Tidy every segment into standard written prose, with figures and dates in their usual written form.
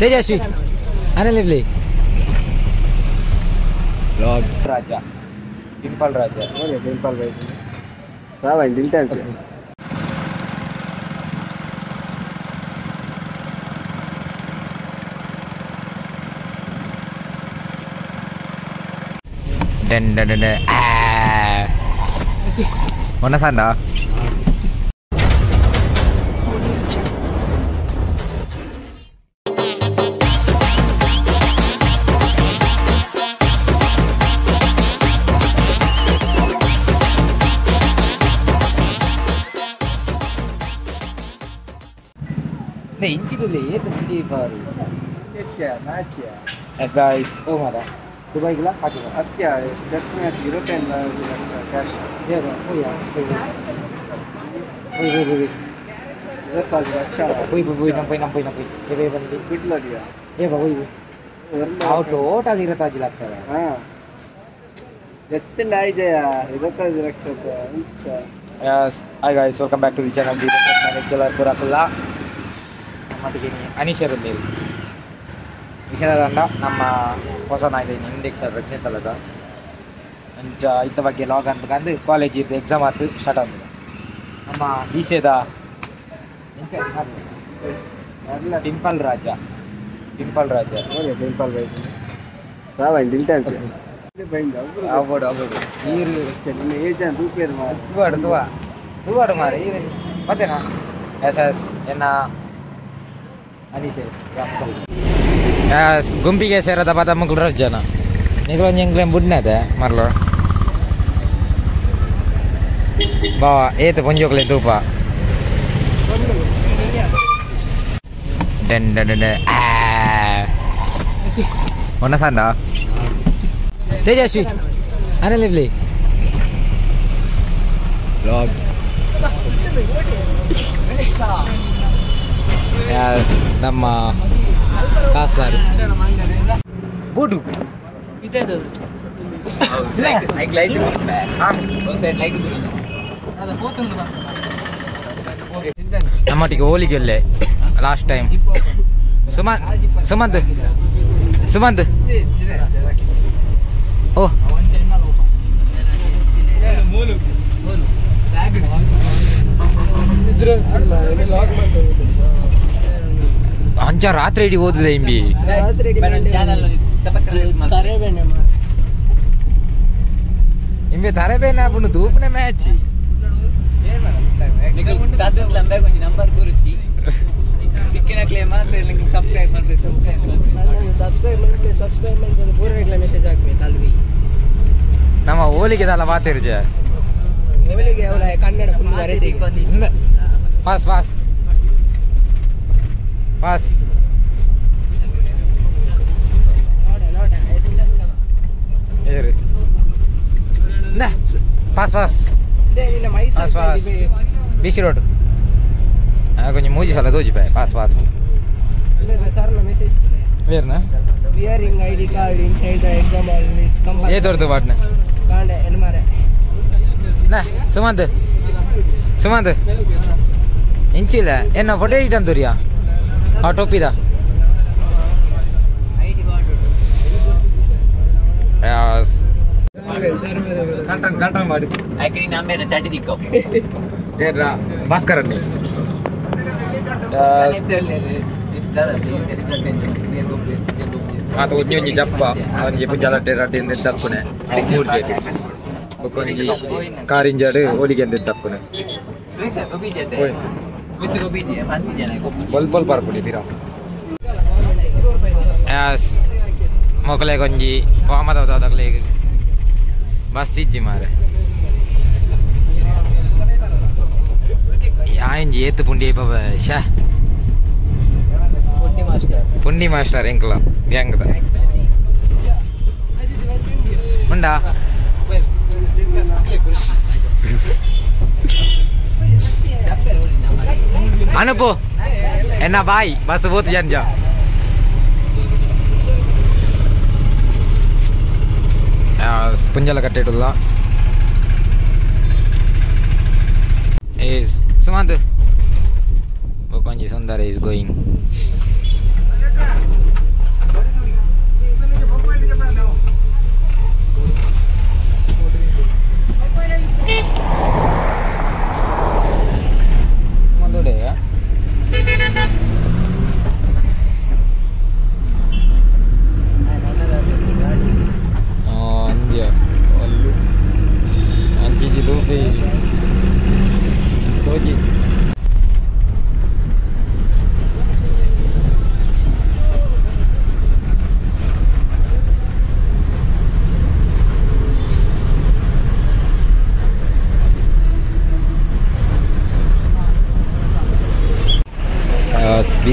Tejaswi ಅನಲಿವ್ಲಿ vlog Raja pimple Raja okay pimple by ಸಾವ intense den den den ಮೊನ್ನ ಸಣ್ಣ Yes guys, oh mada. Dubai gila Pakistan. Atya, just match European lakh cash. Yeah, oh yeah. Oi oi oi. 25 lakh. Oi oi nampai nampai nampai. Eve bandi. Good ladiya. Eva oi. Out total 25 lakh. Ha. ಎತ್ತಂಡ ಆಯ್ಜಯ 25 lakh. Yes, hi guys, welcome back to the channel. ಪೂರ ಅನೀಶ್ ಬಂದಿರಿ ವಿಷಯದಂಡ ನಮ್ಮ ಹೊಸ Naidu index ರಜನೆ ಸಲದ ಅಂಚ ಇತ್ತ ಬಗ್ಗೆ log ಅನ್ಬೇಕಂದು college ಇದ್ದು exam ಆತು ಸ್ಟಾರ್ಟ್ ಆದ ನಮ್ಮ ಈಶೆದ ಪಿಂಪಲ್ ರಾಜ ಪಿಂಪಲ್ ರಾಜ ಪಿಂಪಲ್ ಬೈ ಸಾವ ಇಂಟೆನ್ಸ್ ಅಬೋಡು ಅಬೋಡು ಈರು ಏಜ್ ತೂಪೇರು ತೂವಾಡು ತೂವಾ ತೂವಾಡು ಮಾರೆ ಈರು ಮತ್ತೇನಾ ಎಸ್ ಎಸ್ ಎನ್ನ ಗುಂಪಿಗೆ ಸೇರದ ಪಾತ ಮುಗ್ಲು ಜನ ನಿಗ್ಲು ಒಂಜಿ ಎಂಕ್ಲೆನ್ ಬುಡ್ನದೆ ಮರ್ಲು ಬಾವ ಏತ್ ಪೊಂಜೋಕ್ಲೆ ತೂಪ den den den ಮೊನ್ನ ಸಣ್ಣ ತೇಜಸ್ವಿ ಅನಲಿವ್ಲಿ ವ್ಲಾಗ್ ನಮ್ಮ ಕಾಸ್ಲಾರು ಬೋಡು ನಮ್ಮೊಟ್ಟಿಗೆ ಹೋಲಿಗೆಲ್ಲೆ ಲಾಸ್ಟ್ ಟೈಮ್ ಸುಮಂತ್ ಸುಮಂತ್ ಸುಮಂತ್ ಓ ಅಂಚ ರಾತ್ರಿ ಇಡೀ ಓದಿದೆ ಇಂಬಿ ಇಂಬಿ ತರಬೇನ ಪುಂಡು ತೂಪುನ ಮ್ಯಾಚ್ ನಮ್ಮ ಹೋಲಿಗೆ ದಲ್ಲ ಬಾತಿರ್ಜ Kannada pass pass pass pass pass pass pass BC road ಕೊಂಚ ಮೂಜಿ ಸಲ ತೋಜಿ pass pass message ವೇರ್ನ wearing ID card inside the exam hall is compulsory. ಏ ತೋರ್ತು ಪಾಟ್ನೆ ಕಾಂಡೆ ಎನ್ಮಾರೆ ನಾ ಸುಮಂತ್ ಸುಮಂತ್ ಇಂಚಿಲ್ಲ ಎನ್ನ ಫೋಟೋ ಎಡಿಟ್ ಅಂತೂರಿಯಾ ಆ ಟೊಪ್ಪಿದ ಕಂಟನ್ ಕಂಟನ್ ಮಾಡಿ ಭಾಸ್ಕರ್ ಅನ್ನಿ ಆತ ಒಂಜಿ ಒಂಜಿ ಜಪ್ಪ ಒಂಜಿ ಪುಂಜಾಲಟ್ಟೆ ರಡ್ಡಿ ತಪ್ಪುನೆ ಮೂರು ಜೇಟಿ ಬೊಕ್ಕೊಂಜಿ ಕಾರಿಂಜಾಡು ಹೋಲಿಗೆ ಅಂದ ತಪ್ಪುನೆ ಬೊಲ್ ಬೊಲ್ ಬರ್ಪುಡಿ ಬಿರ ಮೊಕಲೆ ಕೊಂಜಿ ವಾಮದವದಕ್ಲೆ ಬಸ್ ಇಜ್ಜಿ ಮಾರೆ ಆಯಂಜಿ ಏತು ಪುಂಡಿ ಐಪ ಶಾ ಪುಂಡಿ ಮಾಸ್ಟರ್ ಎಂಕ್ಲ ಗ್ಯಾಂಗ್ ಉಂಡಾ ಅನುಪು ಎನ್ನ ಬಾಯ್ ಬಸ್ ಬೋತ್ ಜನ ಜಾ ಪುಂಜಲ ಕಟ್ಟಿಡುಲ್ಲ is Sumanth ಬೊಕೊಂಜಿ Sundara is going.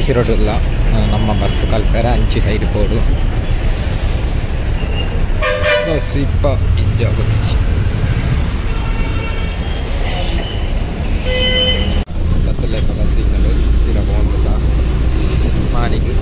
KC road ಇಲ್ಲ ನಮ್ಮ ಬಸ್ ಕಲ್ಪೇರ ಅಂಚಿ ಸೈಡ್ ಬೋರ್ಡು ಬಸ್ ಇಪ್ಪ ಇಜ್ಜಾಗುತ್ತಿ ಕತ್ತಲೆಕ್ಕ ಬಸ್ ಸಿಗ್ನಲ್ ತೀರ ಹೋಗುತ್ತಾ ಮಾನಿಗೆ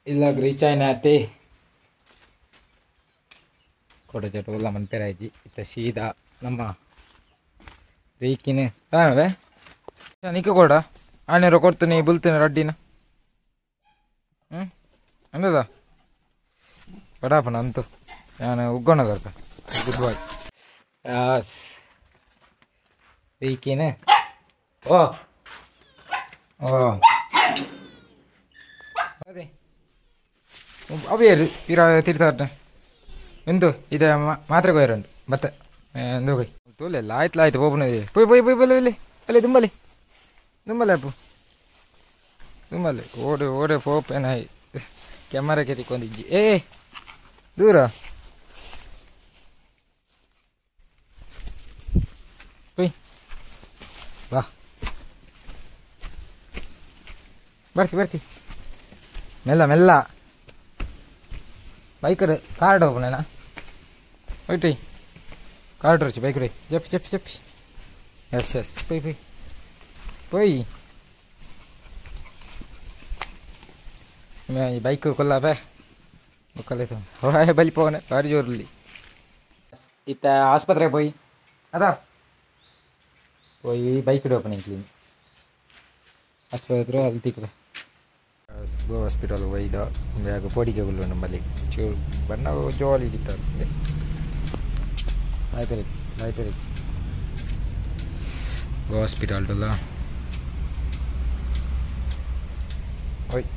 ಇಲ್ಲ ರೀಚ್ ಆಯ್ನಾತಿ ಕೊಡಜಟ ಉಲ್ಲ ಮನ್ಪೆರಾಜಿ ಇತ್ತ ಸೀದಾ ನಮ್ಮ ರೀಕಿನ ತಾನವೇ ನಿಕ್ಕ ಕೊಡ ಆನೇರೋ ಕೊಡ್ತೀನಿ ಬುಲ್ತೀನಿ ರಡ್ಡಿನ ಹ್ಞೂ ಅಂದದ ಬಡಾಪನ ಅಂತು ನಾನು ಉಗ್ಗೊಣದಲ್ಪ ಗುಡ್ ಬಾಯ್ ಯಾಸ್ ರೀಕಿನ ಓ ಓ ಅದೇ ಅವೇರು ತೀರಾ ತೀರ್ತಾಟ ಎಂದು ಇದೆ ಮಾತ್ರೆ ಕೊಯ್ರುಂಟು ಮತ್ತೆ ಎಂದು ಹೋಗಿ ತೋಲೆಲ್ಲ ಆಯ್ತಲ್ಲ ಆಯ್ತು ಹೋಗ್ಬನದಿ ಪೊಯ್ ಪೊಯ್ ಪೊಯ್ ಬಲೆ ಅಲ್ಲೇ ದುಂಬಲೆ ದುಂಬಲೆ ಅಪ್ಪು ದುಂಬಲೆ ಓಡೆ ಓಡೆ ಪೋಪೇನಾಯಿ ಕ್ಯಾಮರಾಕ್ಕೆ ತಿಕ್ಕೊಂಡಿಜ್ಜಿ ಏ ದೂರ ಪೊಯ್ ಬಾ ಬರ್ತಿ ಬರ್ತಿ ಮೆಲ್ಲ ಮೆಲ್ಲ ಬೈಕರ್ ಕಾರ್ಡ್ ಓಪನೇನಾ ಹೋಯ್ತು ಕಾರ್ಡ್ ರುಚಿ ಬೈಕ್ ರೀ ಜಪ್ಪಿ ಜಪ್ಪಿ ಜಪ್ಪಿ ಎಸ್ ಎಸ್ ಪೊಯ್ ಪೊಯ್ ಪೊಯ್ ಬೈಕ್ ಕೊಲ್ಲಾಪೆ ಬುಕ್ಕಲ್ಲೈತು ಹೋಯ್ ಬಲಿ ಪೋನೆ ಭಾರಿ ಜೋರಲ್ಲಿ ಇತ್ತ ಆಸ್ಪತ್ರೆ ಪೋಯ್ ಅದಾ ಪೋಯ್ bike opening clean ಆಸ್ಪತ್ರೆ ಅಲ್ಲಿ ತಿಕ್ಕಲೆ ಗೋ ಹಾಸ್ಪಿಟಲ್ ಒಯ್ದ ಬ್ಯಾಗ್ ಪೋಡಿಗೆ ಉಳ್ಳು ನಮ್ಮಲ್ಲಿ ಚೂರು ಬಣ್ಣ ಜೋಲಿ ಹಿಡಿತಾರೆ ಲೈಬ್ರರಿ ಲೈಬ್ರರಿ ಗೋ ಹಾಸ್ಪಿಟಲ್ ಓಯ್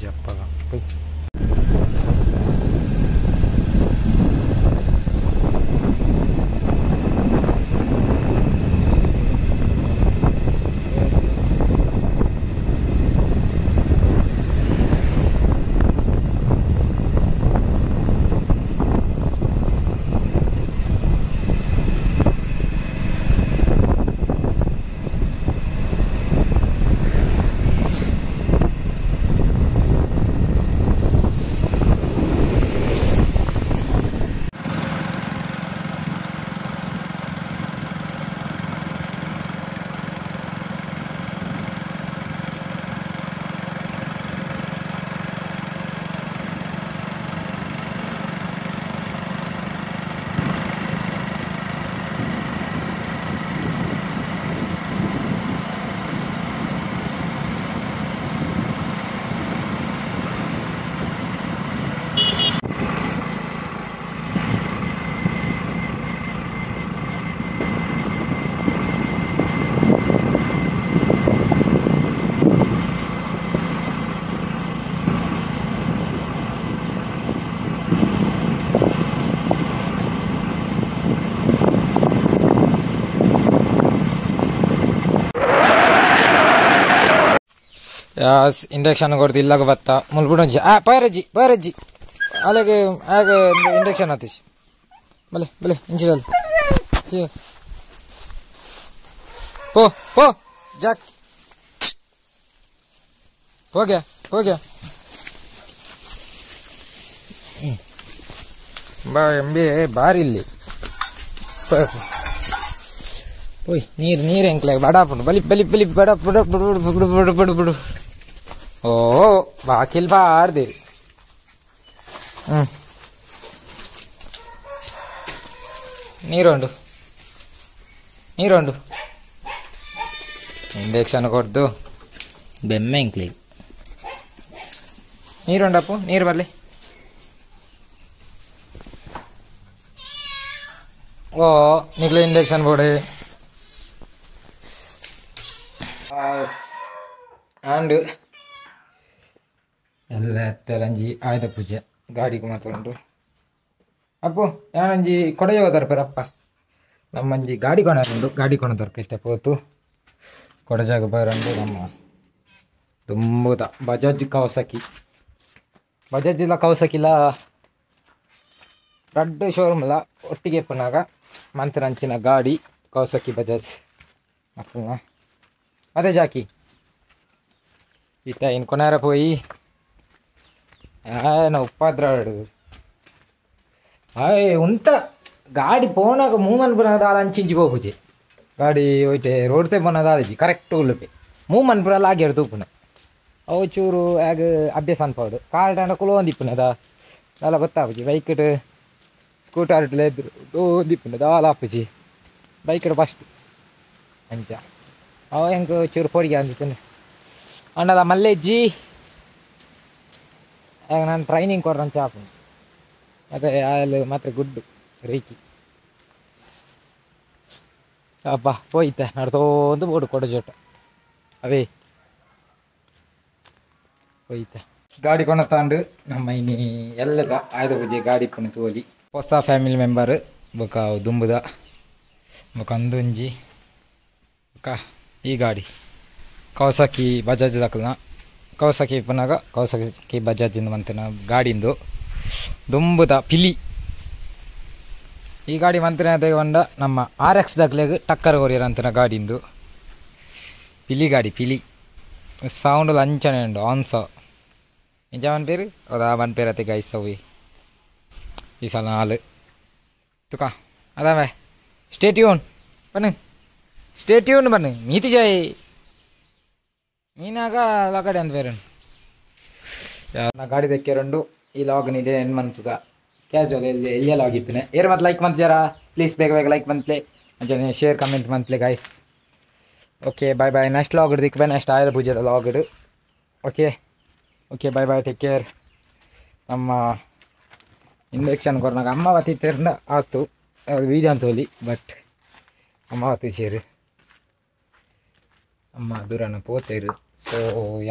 ಜಪ್ಪಗ ಪೊಯ್ ಇಂಡಕ್ಷನ್ ಕೊಡ್ದು ಇಲ್ಲಾಗ ಬತ್ತ ಮುಲ್ಬುಡೊಂಜಿ ಆ ಪೈರಜ್ಜಿ ಪೈರಜ್ಜಿ ಅಲ್ಲಿಗೆ ಆಗ ಇಂಡಕ್ಷನ್ ಆತೀಶ್ ಬಲೆ ಬಲೆ ಇಂಚಿಡಲ್ ಪೋ ಪೋ ಜಾಕ್ ಹೋಗ್ಯಾ ಹೋಗ್ಯಾ ಬಾ ಎಂಬಿ ಬಾರಿ ಇಲ್ಲಿ ಓಯ್ ನೀರು ನೀರು ಎಂಕ್ಲೆ ಬಡಾಪುಂಡು ಬಲಿ ಬಲಿ ಬಲಿ ಬಡ ಬಡ ಬಡ ಬಡ ಬಡ ಬಡ ಬಡ ಓ ಬಾಕಿಲ್ ಬಾರ್ದಿರಿ ಹ್ಞೂ ನೀರುಂಡು ನೀರುಂಡು ಇಂಜೆಕ್ಷನ್ ಕೊಡ್ದು ಬೆಮ್ಮೆ ಇಂಕ್ಲಿ ನೀರುಂಡಪ್ಪು ನೀರು ಬರಲಿ ಓ ನಿಕ್ಲೆ ಇಂಜೆಕ್ಷನ್ ಬೋಡೆ ಆಂಡ್ ಎಲ್ಲ ತೆಲಂಜಿ ಆಯುಧ ಪೂಜೆ ಗಾಡಿಗೆ ಮಾತ್ರ ಉಂಟು ಅಪ್ಪು ಯಾನಂಜಿ ಕೊಡಯೋಗ ತರ್ಪೇರಪ್ಪ ನಮ್ಮಂಜಿ ಗಾಡಿ ಕೊಣ ಉಂಟು ಗಾಡಿ ಕೊಣ ದೊರಕೈತೆ ಪೋತು ಕೊಡಜಾಗ ಬರಂಡು ನಮ್ಮ ತುಂಬುದ ಬಜಾಜ್ ಕವಸಕಿ ಬಜಾಜ್ ಇಲ್ಲ ಕವಸಕಿಲ್ಲ ರಡ್ಡು ಶೋರೂಮ್ ಇಲ್ಲ ಒಟ್ಟಿಗೆ ಪುನಾಗ ಮಂತ್ರಂಚಿನ ಗಾಡಿ ಕವಸಕಿ ಬಜಾಜ್ ಅಪ್ಪನ ಅದೇ ಜಾಕಿ ಈತ ಇನ್ನು ಕೊನಾರ ಪೋಯಿ ಆಯನ ಉಪದ್ರವಾಡು ಆಯ್ ಉಂತ ಗಾಡಿ ಪೋನಾಗ ಮೂಮನ್ ಪುನಾಗ ದಾಲ ಅಂಚಿಂಚಿ ಪೋಪುಜೆ ಗಾಡಿ ಹೋಯ್ತೆ ರೋಡ್ ತೆ ಪೋನ ದಾಲಜಿ ಕರೆಕ್ಟ್ ಉಲ್ಲುಪೆ ಮೂಮನ್ ಪುರ ಲಾಗ್ಯಾರ ತೂಪುನ ಅವು ಚೂರು ಆಗ ಅಭ್ಯಾಸ ಅನ್ಪೋಡು ಕಾರ್ ಟಾಂಡ ಕುಲೋಂದಿಪ್ಪುನ ದಾ ದಾಲ ಗೊತ್ತಾಪುಜಿ ಬೈಕ್ಡ್ ಸ್ಕೂಟರ್ ಎದ್ರು ದೋಂದಿಪ್ಪುನ ದಾಲ ಆಪುಜಿ ಬೈಕ್ಡ್ ಫಸ್ಟ್ ಅಂಚ ಅವ ಹೆಂಗೆ ಚೂರು ಪೊಡಿಗೆ ಅಂದಿತ್ತನೆ ಅಣ್ಣದ ಮಲ್ಲೆಜ್ಜಿ ಆಗ ನಾನು ಟ್ರೈನಿಂಗ್ ಕೊಡ್ರಂಚ ಆಪುಂಡು ಮತ್ತೆ ಅಲ್ಲಿ ಮಾತ್ರ ಗುಡ್ಡು ರೀಕಿ ಅಬ್ಬಾ ಪೋಯ್ತೆ ನಡ್ತೋಂದು ಬೋಡು ಕೊಡಜೋಟ ಅವೇ ಪೋಯ್ತೆ ಗಾಡಿ ಕೊಣತಾಂಡು ನಮ್ಮ ಇನಿ ಎಲ್ಲದ ಆಯುಧ ಪೂಜೆ ಗಾಡಿ ಪುಣಿ ತೋಲಿ ಹೊಸ ಫ್ಯಾಮಿಲಿ ಮೆಂಬರ್ ಬೊಕ ದುಂಬುದ ಬೊಕ ಅಂದುಂಜಿ ಬೊಕ ಈ ಗಾಡಿ ಕವಸಕಿ ಬಜಾಜ್ ದಾಕಲ್ನ ಕವಸಕಿ ಪುನಾಗ ಕವಸಕಿ ಬಜಾಜಿಂದ ಮಂತಿನ ಗಾಡಿಂದು ದುಂಬುದ ಪಿಲಿ ಈ ಗಾಡಿ ಮಂತ್ರಿನ ತೆಗೊಂಡ ನಮ್ಮ ಆರ್ ಎಕ್ಸ್ ದಾಖಲೆಗೆ ಟಕ್ಕರ್ ಕೊರಿಯರ್ ಅಂತಿನ ಗಾಡಿಂದು ಪಿಲಿ ಗಾಡಿ ಪಿಲಿ ಸೌಂಡ್ ಅಂಚನೆ ಉಂಡು ಆನ್ಸ ಇಂಚ ಒನ್ ಪೇರು ಹೌದಾ ಒನ್ ಪೇರು ಅತ್ತೆ ಗೈಸ್ ಅವಿ ಈ ಸಲ ನಾಲು ತುಕ ಅದಾವೆ ಸ್ಟೇಟ್ಯೂನ್ ಬನ್ನಿ ಸ್ಟೇಟ್ಯೂನ್ ಬನ್ನಿ ಮೀತಿ ಜಾಯ್ ಮೀನಾಗ ಲಗಡೆ ಅಂತ ಬೇರೆ ನಾ ಗಾಡಿ ದಕ್ಕಿರಂಡು ಈ ಲಾಗ್ ನೀಡೆ ಏನು ಮಂತದ ಕ್ಯಾಶುವಲ್ ಎಲ್ಲಿ ಎಲ್ಲಿ ಲಾಗ್ ಇಪ್ಪನೆ ಏರ್ ಮತ್ತು ಲೈಕ್ ಮಂತ್ ಜರ ಪ್ಲೀಸ್ ಬೇಗ ಬೇಗ ಲೈಕ್ ಮಂತ್ಲೆ ಅಂಚನೆ ಶೇರ್ ಕಮೆಂಟ್ ಮಂತ್ಲೆ guys. Okay bye bye next log ದಿಕ್ಬೆ next ಆಯುಧ ಪೂಜೆದ log okay okay bye bye take care. ನಮ್ಮ ಇಂಜೆಕ್ಷನ್ ಕೊರ್ನಾಗ ಅಮ್ಮ ಬತ್ತಿತ್ತಿರಂಡ ಆತು ವೀಡಿಯೋ ಅಂತೋಲಿ ಬಟ್ ಅಮ್ಮ ಬತ್ತಿ ಸೇರು ಅಮ್ಮ ದೂರನ ಪೋತೇರು ಸೊ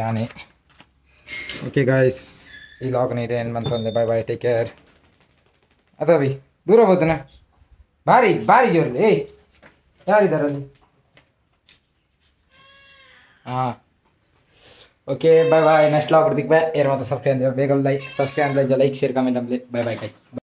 ಯಾನೆ ಓಕೆ ಗಾಯ್ಸ್ ಈ ಲಾಗ್ ನೀಡೆ ಏನು ಬಂತಂದೆ ಬಾಯ್ ಬಾಯ್ ಟೇಕ್ ಕೇರ್. ಅಥವಾ ಬಿ ದೂರ ಹೋದನ ಭಾರಿ ಭಾರಿ ಜೋರಲ್ಲಿ ಏಯ್ ಯಾರಿದ್ದಾರಲ್ಲಿ ಹಾಂ okay bye bye next log ದಿಕ್ಬೆ ಏರ್ ಮತ್ತು ಸಬ್ಸ್ಕ್ರೈಬ್ ಬೇಗ like subscribe like share comment ಅಂಬ್ಲಿ ಬಾಯ್ ಬಾಯ್ ಗೈಸ್ ಬಾಯ್.